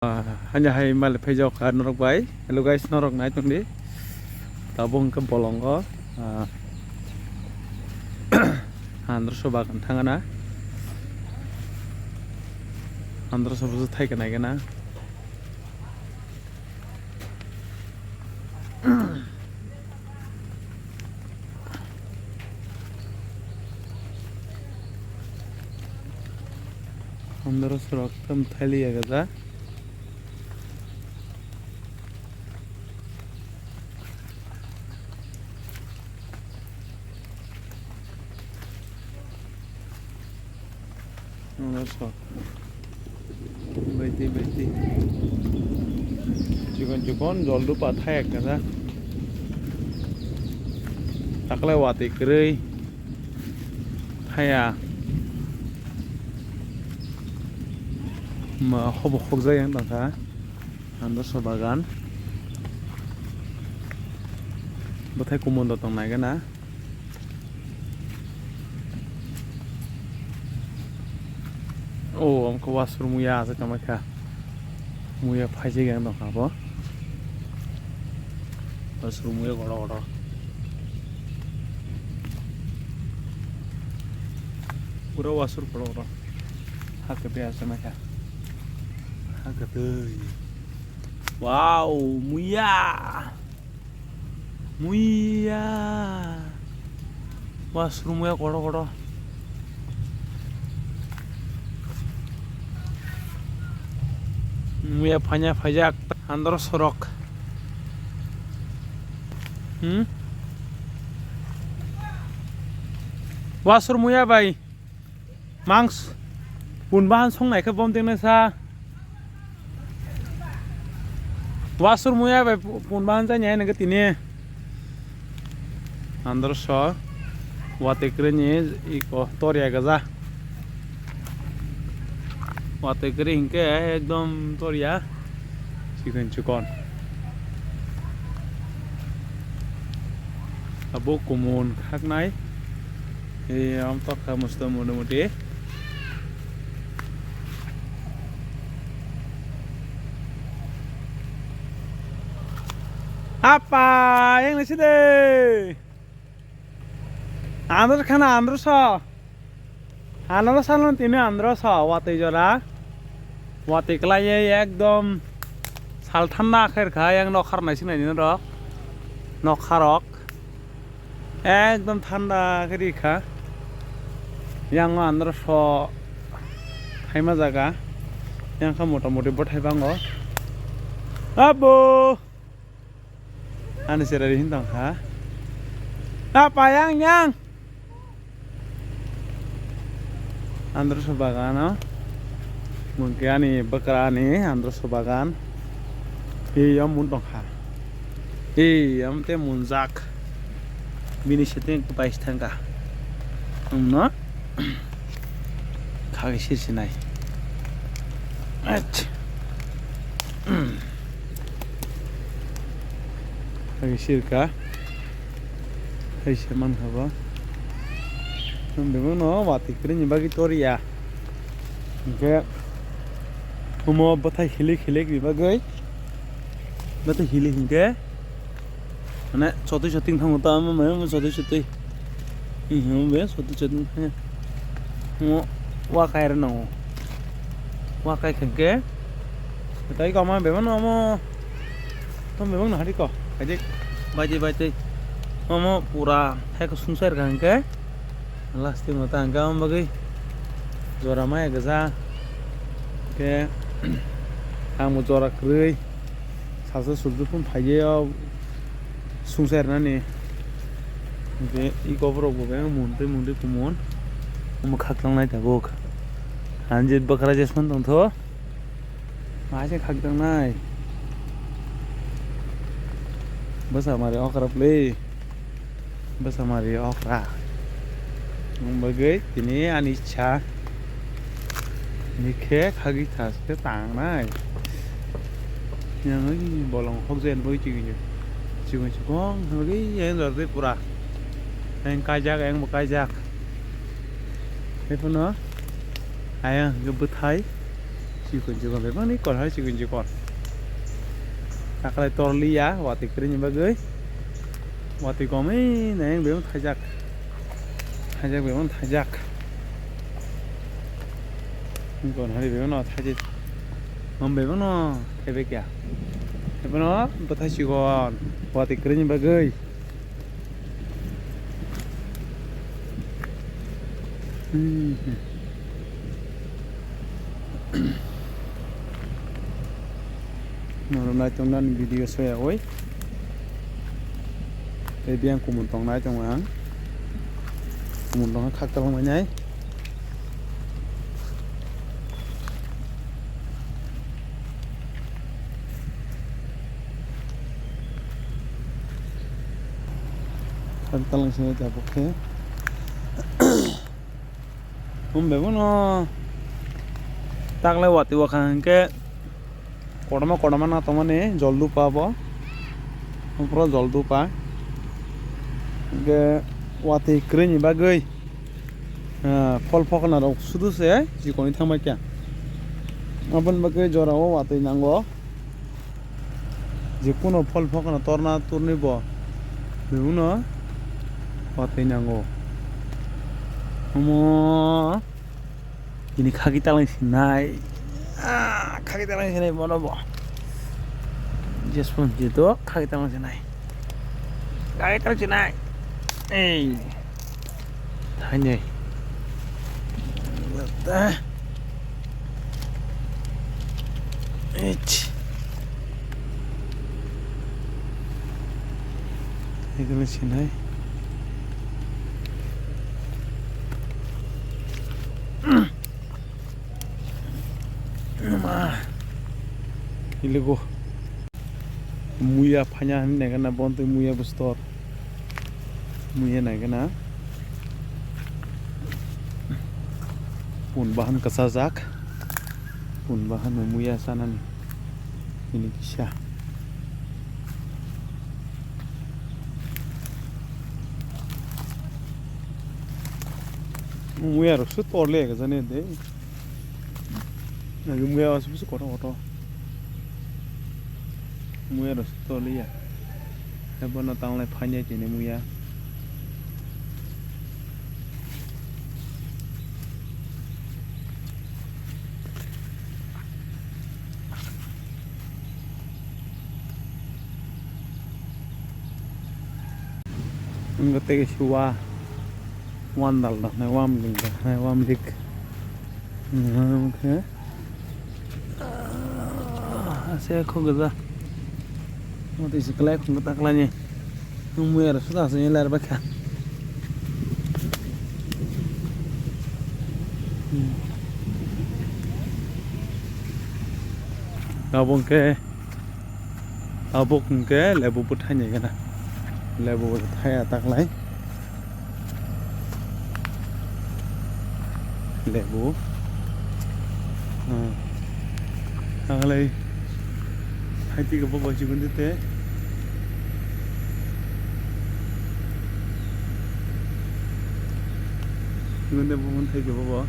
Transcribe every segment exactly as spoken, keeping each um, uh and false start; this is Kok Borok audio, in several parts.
Ah, hanya hai mali phai jok kha norok bai. Hello guys, norok nai tong di. Tabuk hwnkhe bolongo, ah, androso bagan thangana. Androso busu thai kanai gana. Androso rok tam thai liya gaja. Androso. Baiti, baiti. Chikon, chikon, jol dupa thaya kaja. Taklai watwi kwrwi. Thaya. Ma, hobo hokjak yang tongkha. Androso bagan. Bwthai kumondo tong nai gana. O, omo khe wasur muya aswk tongmani kha. Muya phaijak yang tongkha bo. Wasur muya kotor kotor. Pura wasur kotor kotor. Ha kwtwi aswk tongmani kha. Ha kwtwi. Wow, muya. Muya. Wasur muya kotor kotor. Muya phanya phaijak androso rok. Hmm? Wasur muya bai. Mangs pun bahan song nai khe bom tengnai sa. Wasur muya bai pun bahan jani hai nang tini. Androso watwi kwrwi ni iko toriya gaja. Watwi kwrwi hinkhe ekdom toriya. Chikon chikon. Abo kumun khaknai. Ei, am tokha musto motamuti. Apa, yang nasi deh. Androso khana androso. Androso no tini androso watwi jora. Watwi kwlaiwi ekdom sal thanda khe rwkha yang nokha rok naisik nai nini rok. Nokha rok ekdom thanda khe rikha. Yang o androso thaima jaga. Yang kha motamuti bwthai bango. Abo. Ani cherari hin tong kha. Ta payang yang. Androso bagano. Mungke ani bwkra ani androso bagan. Ei, yom mun tong kha. Ei, yom te munjak. Bini seteng bais thangka. Wngno. Khagwi sir sinai. Ach. Khagwi sirka. Hai se mankha bo. Bebak no watwi kwrwini bagwi toriya. Hinkhe omo bwthai hilik hilik ni bagwi. Bwthai hilik hinkhe. Mane sotwi sotwi thango ta, ama mai omo sotwi sotwi. Hi hi omo be sotwi sotwi thang. Omo wa kai rw nango. Wa kai khe ke. Tai kama bebak no omo. Tom bebak no hari ko. Kaje bai tei bai tei. Omo pura hai ko sungsar ka hingke. Lasting o ta hingke omo bagwi jora maya gajak. Ke ang bo jora kwrwi. Sasa sultu phun phaiye o sungsa rwnani. Hingke iko borok bo khe mundui mundui kumun. Omo khakchang nai tabuk. Hanjit bwkra jesmani tongtho. Maise khakchang nai. Bwsa mari okra pli. Bwsa mari okra. Wng bagwi tini ani ichha. Ni khe khagwi thaske tangnai. Yang bolong hokjai bagwi chikon chikon hwnwi yang jordi pura. Yang kaijak, yang bo kaijak. Haiphano ayang hwnkhe bwthai. Chikon chikon bebakni kor hai chikon chikon. Taklai torliya watwi kwrwini bagwi. Watwi komwi nai bebak thaijak. Thaijak bebak thaijak. Kon hari bebak no thaijak. Ngom bebak no thaibai kya. Thaibai no bwthai chikon watwi kwrwini bagwi. Hmm. Norok naitok nani video soya oi. Tei biyang kumun tong nai tongo ang. Kumun tong khak talong nai. Khak talong sini tabuk khe. Hum bebo no. Taklai watwi wakha hinkhe kotorma kotorma na tongmani jol dupa bo. Hum pura jol dupa. Hinkhe watwi kwrwini bagwi, ah, phol phokna rok sudu se chikoni thangbai kha. Aboni bagwi jora o watwi nango. Jekuno phol phokno torna torni bo bebakno watwi nango. Omo bini khaki talai sinai. Ah, khaki talai sinai bono bo. Jeswant jito khaki talai sinai. Khaki talai sinai. Ei. Thainwi. Lata. Ech. Ekhane sinai. Ma. Ilugo. Muya phanya hinwi naikhe na, bontwi muya bwstor. Muya naikhe na. Pun bahan kwchajak. Pun bahan no muya chanani. Ini kisa. Muya rok se torle ka jani de. Nagi muya wasu busu kotor kotor. Muya rok se toliya. Hebono tanglai phanya chini muya. Ang tei kisa wa. Wandal da, nai wamlik da, nai wamlik. Nai wamlik khe. Ah, ase khogwja. Motwi se kwlai khungkhe ta kwlaini. Nwng muya rok suda se ler bakha. Hmm. Abo hwnkhe. Tabuk hwnkhe lebu bwthai ni gana. Lebu bwthai ya taklai. Lebu. Hmm. Taklai. Hai twi khe bo bai chikon de te. Chikon de bo thai khe bo.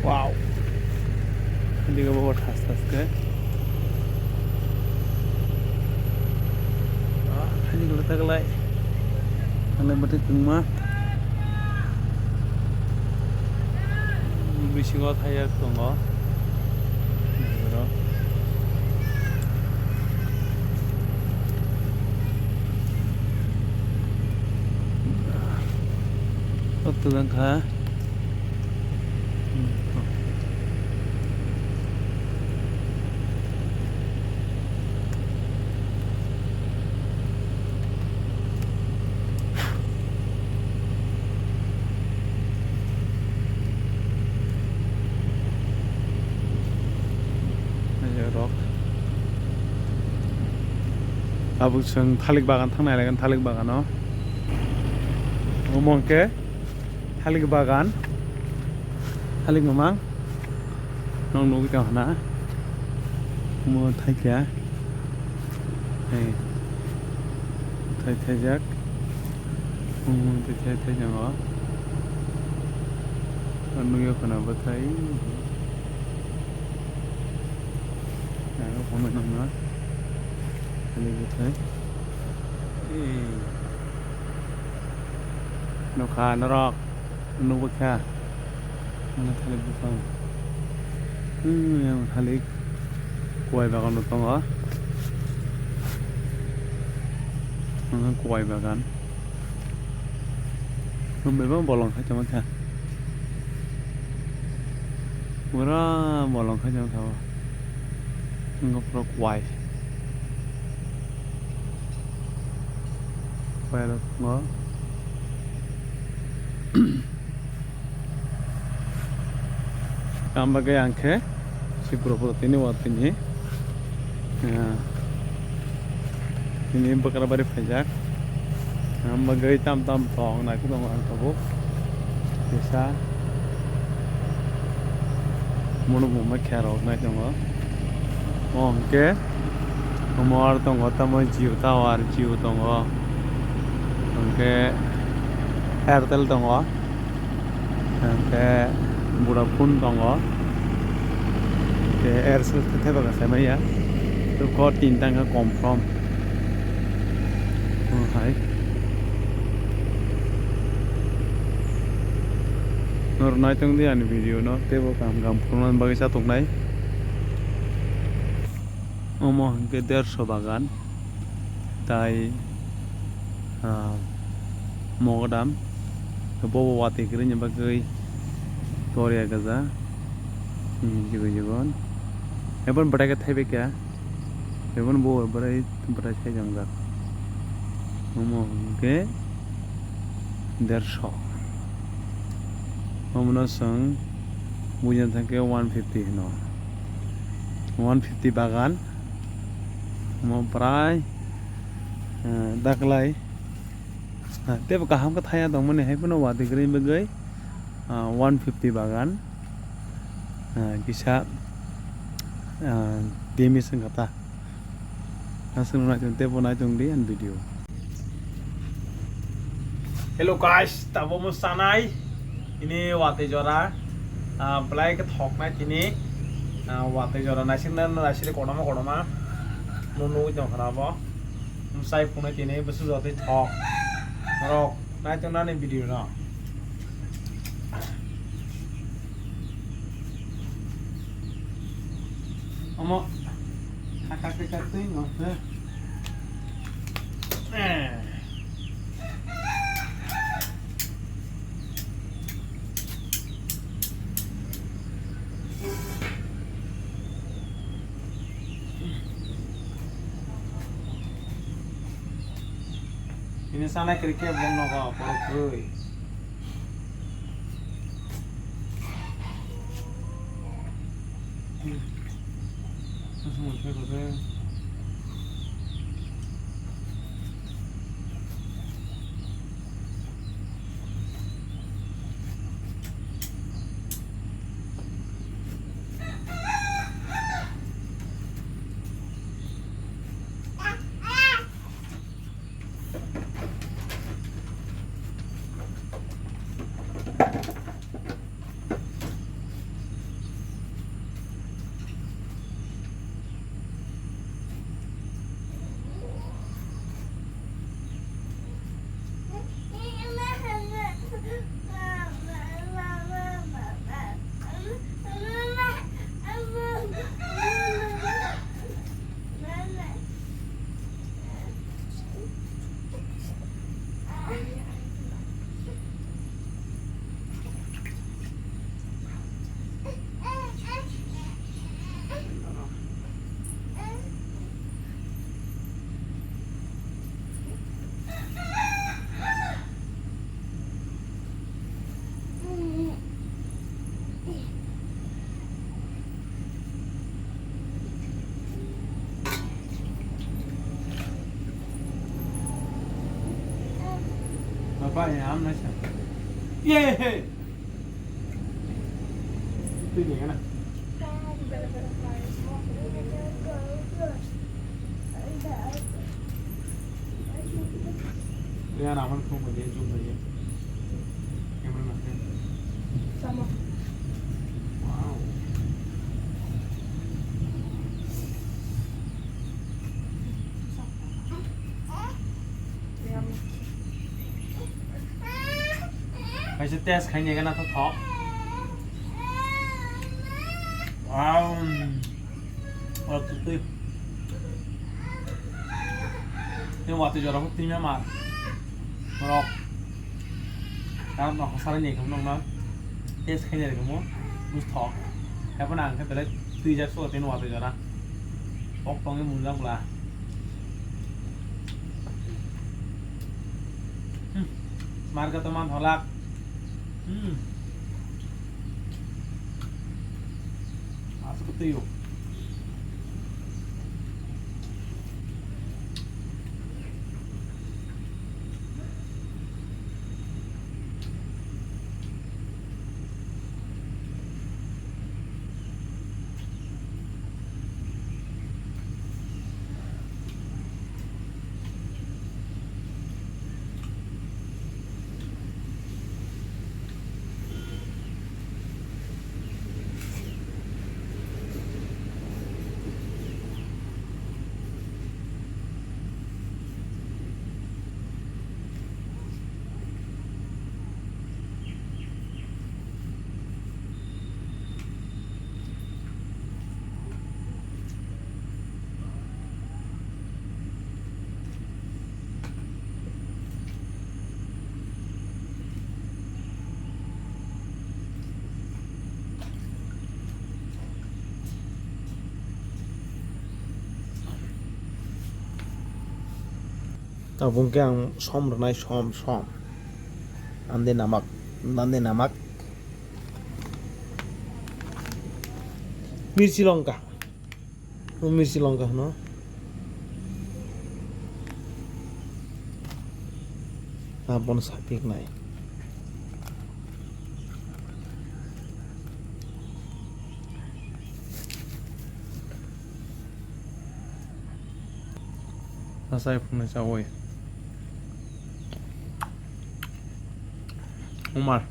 Wow. Hindi ka bawa thas thas ke. Ah, hindi ko lata kalai. Kalai mati tungma. Bisingo thaya tongo. Oto dangkha. Rok. Tabuk chwng thalik bagan thangnai lagan, thalik bagano. Omo hwnkhe thalik bagan, thalik mamang. Nong nugwi tong hana. Omo thaikya. Hey. Thai thaijak. Omo tei thai thai tongo. Nugwi khwna bwthai. Aro kono nangma. Ani bwthai. Ei. Nukha norok. Nukha. Ano thalik bwphang. Hmm, yang thalik kuai bagan bo tongo. Ano kuai bagan. Nwng bebak bolong khai tongma kha. Pura bolong khai tongma kha o. Nwng pura kuai. Kuai rok tongo. Ang bagwi ang khe Sipro pura tini watini, ah, tini Bakrabari phaijak. Ang bagwi tam tam tong nai khe tongo ang tabuk. Kisa mono buma khe rok nai tongo. O hwnkhe omo aro tongo tamo Jio tower, Jio tongo. Hwnkhe Airtel tongo. Hwnkhe Vodafone tongo. Hwnkhe Aircel khe thaiba kasaimaya. Tei kok tinta wngkha confirm. Omo hai. Norok nai tongdi ani video no, teibo kaham kaham phunuknani bagwi chatuknai. Omo hwnkhe dersho bagan. Tai, ah, mogodam. Bobo watwi kwrwini bagwi toria gaja. Hmm, jigo jigo. Ebon bwtai khe thaibai kha. Ebon bo bwrai bwtai thaijangjak. Omo hwnkhe dersho. Omono chwng buina thangkhe one fifty hino. One fifty bagan. Omo prai, eh, daklai, ah, teibo kaham khe thaya tongmani hai phano watwi kwrwi bagwi, ah, one fifty bagan, ah, kisa, ah, damage wngkha ta. Aswk nai tong teibo nai tongdi ani video. Hello guys, tabuk omo chanai ini watwi jora, ah, belai khe thoknai tini, ah, watwi jora naisik nai naisik kotorma kotorma no nugwi tongkha na bo. Mwsai phunai tini bwswk jotwi thok norok nai tong nani video no. Omo khaka khaka twi no se. Eh. Ini sana kiri ke bong nogo porok twi. Papa, ya, am na sa. Ye, he. Tui ni na. Yan, aman ko ko je, zoom ko je. Camera man. Tama. Wow. Kaisa test khaini gana to thok. Wow. Ora tutui. Ni watui jora huk tui ma mar. Norok. Karon no hasara ni khum nong na. Test khaini rikmo. Bus thok. Hapo nang khe belai tui jak so tini watui jora. Pok tongwi munjak bla. Hmm. Marka to man tholak. Hmm. Asuk twi o. Tabuk khe ang som rwnai, som, som. Nande namak, nande namak. Mirchi longka. O mirchi longka hwno. Abono sapiknai. Asai phungnai chawi. Umar.